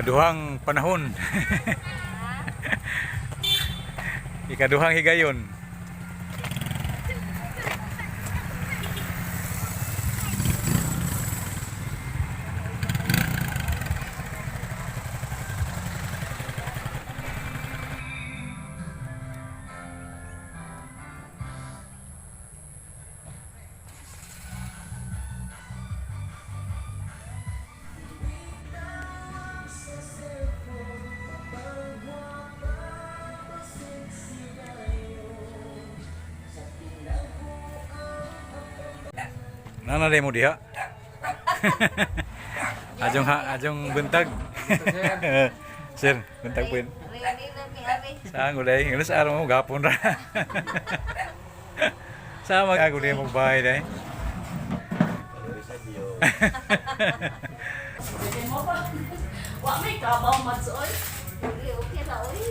Ikaduhang panahon. Ikaduhang higayon. Nana mo diha. Ajong ha, ajong buntag. Sir, buntag po yun. Ready na mi abi. Saan gulay? Ngano sa araw mo gapon ra. Sa mag gulay mo bahay dai. Wa may kabaw matsoy. Okay, okay ra oy.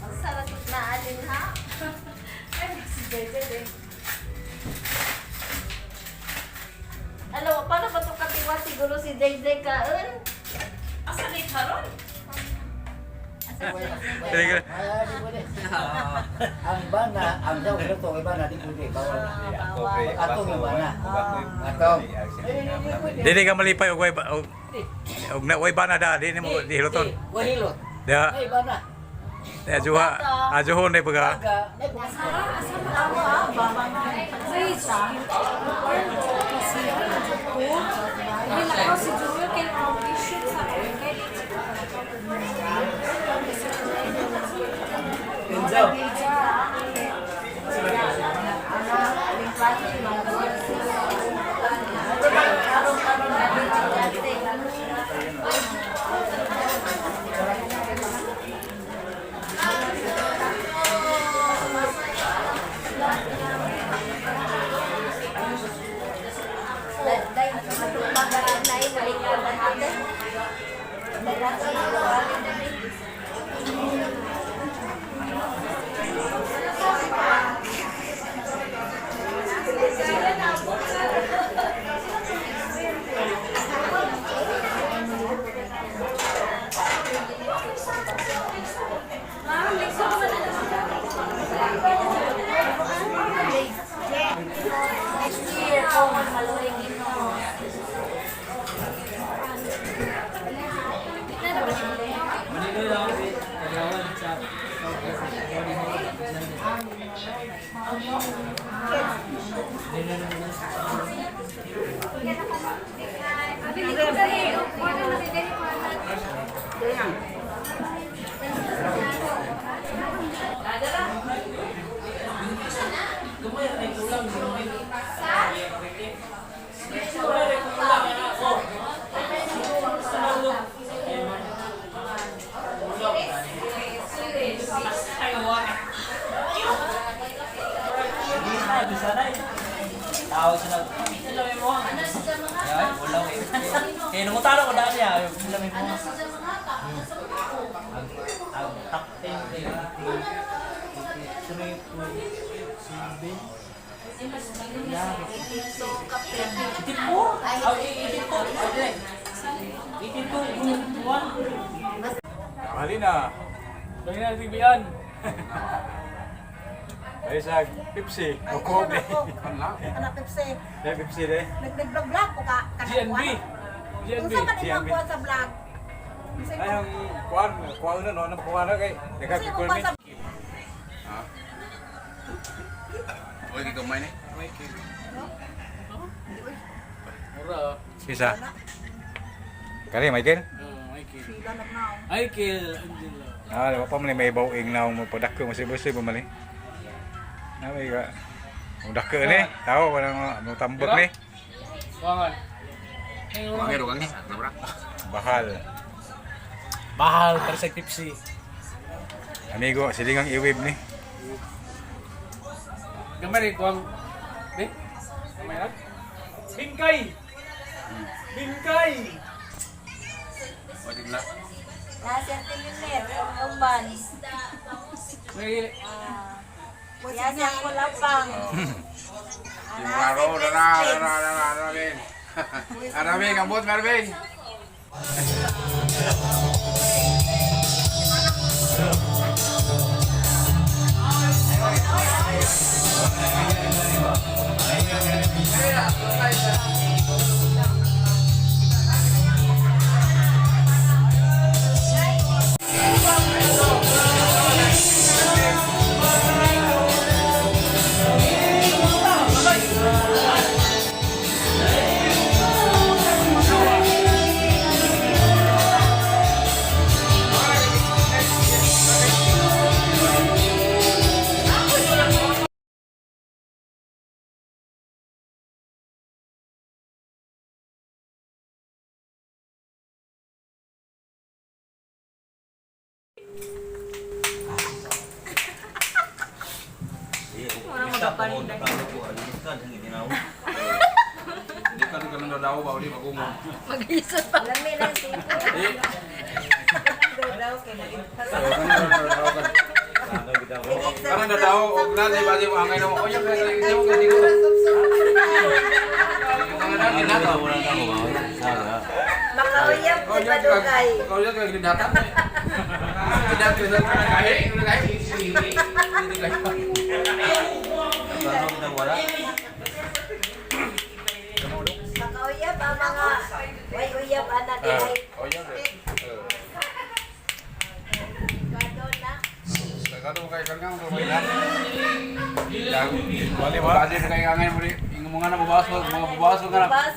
Ang sarap na alin ha. Ay, si Jeje eh. Alam mo, paano ba ito katiwa siguro si JJ kaon? Asa ni karon? Asa siya? Sige. Ay, di pwede. Ang bana, ang daw ito, ang bana di pwede, bawal. Bawal. Atong yung bana. Atong. Dili ka malipay og way og og na way bana da di nimo di hiloton. Wahilot. Da, Ay, bana. ajuha, ajuhon day baga. Aga, ay, pumunta. Day, matupag na ay maikaban ate. Next year, kung maluhay Ginoo. Tawag siya na, "Lamay mo." Ay, wala eh. Eh, nangutalo ko daan niya. Lamay mo. Ang top 10 kay 3.7. 84? Ay, 84. 82.1. Bali na. Bali na, tibian. Ay sa Pepsi o Coke. Anak Pepsi. Dai Pepsi dai. Nag-vlog ko ka GNB. GNB. Unsa man imong GNB. kuwan sa vlog? Unsa Ay ang kuan, kuan na no, ano kuan na kay Unsa imong kuwan sa Oy, gamay ni. Mura. Isa. Kani Michael? Oh, Michael. Sila nagnaong. Michael Angelo. Ah, di pa man may bawing na mo padako mo sibusi bumali. Na may ka. Mo dako ni, tao wala mo tambak ni. Wangan. Wangi ro kangi. Nabra. Bahal. Bahal para sa tipsy. Amigo, silingang iwib ni. Gamay rin kuwang. Be? Gamay lang? Bingkay! Bingkay! Oy, tigla. Nasa Tiliner, ang uban. May Yasa ko lapang. Raro, rara, rara, rara, rara, Arabing, ambot, Marvin. Mura magapalinda. Hindi ka rin daw ba uli bago mo. Mag-isip pa. Lami lang sipon. Daw kay Karang daw og na di ba di mo angay mo. Oy, kay kay mo kay ko. Makauyab ko pa dugay. Kau ya kay gindatan. Tidak tidak kahe, kahe. Makauyab ang mga way uyab ana di ay. Oh ya. Kado na. Kado kay kan kang ko na. Bali ba? Bali kay angay mo ing mga na babaso, mga babaso ka na. Babas,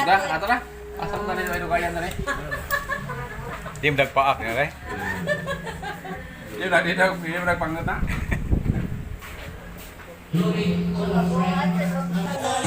Dah, ato na. Asam tani ay dugayan tani. Di mo dagpaak na kay. Di na di na di na pangat na. Buhat sa